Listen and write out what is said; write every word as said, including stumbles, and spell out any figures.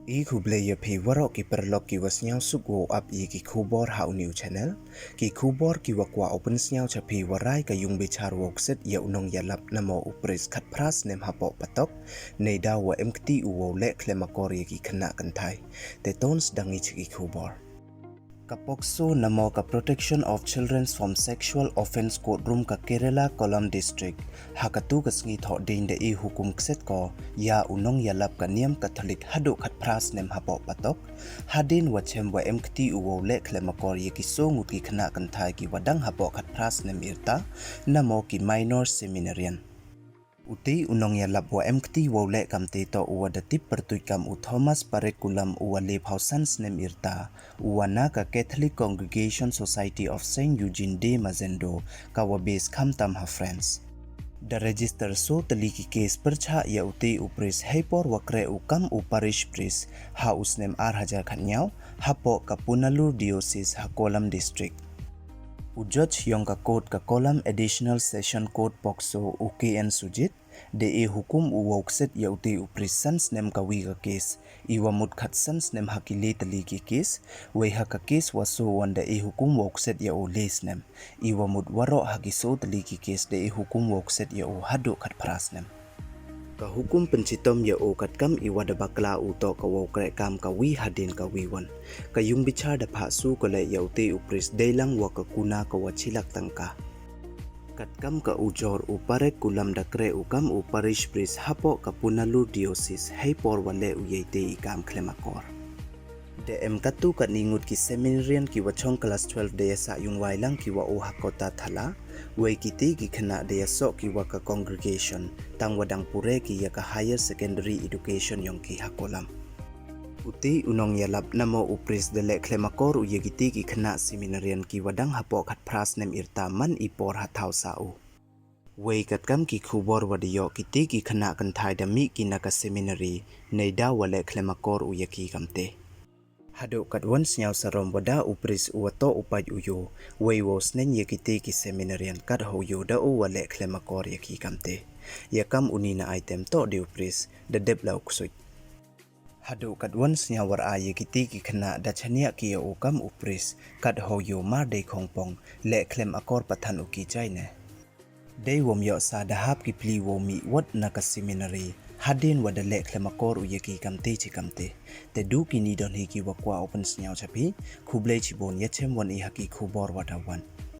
I khublei ya phi waroh ki paralok ki wa sniawsuk wow ap ya ki khubor ha u new channel. Ki khubor ki wa kwah u pynsniaw cha phi wa rai ka yung bichar wow kset ya u nongyalap namo u pris khatphra snem hapoh patok, neidaw wa em kti u wow leh khlem akor ya ki khynnah kynthai. Te to sdang i cha ki khubor. Ka POCSO namo ka Protection of Children from Sexual Offence Court Room ka Kerala Kollam District, ha katu ka sngi thoh ding da e hukum kset ko ya u nongyalap ka niam Katholik haduh khatphra snem hapoh patok, hadien wa chem wa em kti u wow leh khlem akor ya ki soo ngut ki khynnah kynthai ki wa dang hapoh khatphra snem yrta, namo ki minor seminarian. Uti u nongyalap wa em kti wow leh kamte toh u wa da tip pyrtuit kam u Thomas Parekkulam u wa le phaw san snem yrta, u wa na ka Catholic Congregation Society of Saint Eugene de Mazenod, ka wa base khamtam ha France. Da register soo tylli ki case pyrchah ya uti u pris heipor wa kreh u kam u parish pris ha u snem ar hajar khatnyaw, hapoh ka Punalur Diocese ha Kollam District. U judge yong ka court ka Kollam Additional Session Court POCSO u K N Sujit, da e hukum u wow kset ya uti u pris san snem ka wi ka case, i wa mut khatsan snem ha ki le tylli ki case, wei ha ka case wa soo wan da e hukum wow kset ya u le snem, i wa mut waroh ha ki soo tylli ki case da e hukum wow kset ya u haduh khatphra snem. Ka hukum pynchitom ya u katkam i wa da bakla u toh ka wow kreh kam ka wi hadien ka wi wan. Ka yung bichar da phah soo ko leh ya uti u pris deilang wa ka kuna ka wa chilak tangka. Katkam ka ujor u Parekkulam da kreh u kam u parish pris hapoh ka Punalur Diocese heipor wa leh u ya ite i kam khlem akor. Da em katu katni ngut ki seminarian ki wa chong class twelve da ya sah yung wai lang ki wa u ha kota thala, wei kiti ki khynnah da ya soh ki wa ka congregation, tang wa dang pure ki ya ka higher secondary education yong ki ha Kollam. Uti u nongyalap namo u pris da leh khlem akor u ya kiti ki khynnah seminarian ki wa dang hapoh khatphra snem yrta man i por ha thaw sah u. Wei katkam ki khubor wa da yoh kiti ki khynnah kynthai da mih ki na ka seminary, neidaw wa leh khlem akor u ya ki kamte. Haduh katwan sniaw sarom wa da u pris u wa toh u pait u yoh, wei wow sneng ya kiti ki seminarian kat how yoh da u wa leh khlem akor ya ki kamte. Ya kam uni na item toh de u pris, da dep la u ksuid. Haduh katwan sniaw war a ya kiti ki khynnah da chaniah ki ya u kam u pris, kat how yoh mar dei khongpong, leh khlem akor pathan u ki jai ne. Dei wom yoh sa da hap ki pli wow mih wat na ka seminary, hadien wa da leh khlem akor u ya ki kamte chi kamte. Te du kini don hi ki wa kwah u pynsniaw cha phi, khublei chibun ya chem wan i ha ki khubor wa da wan.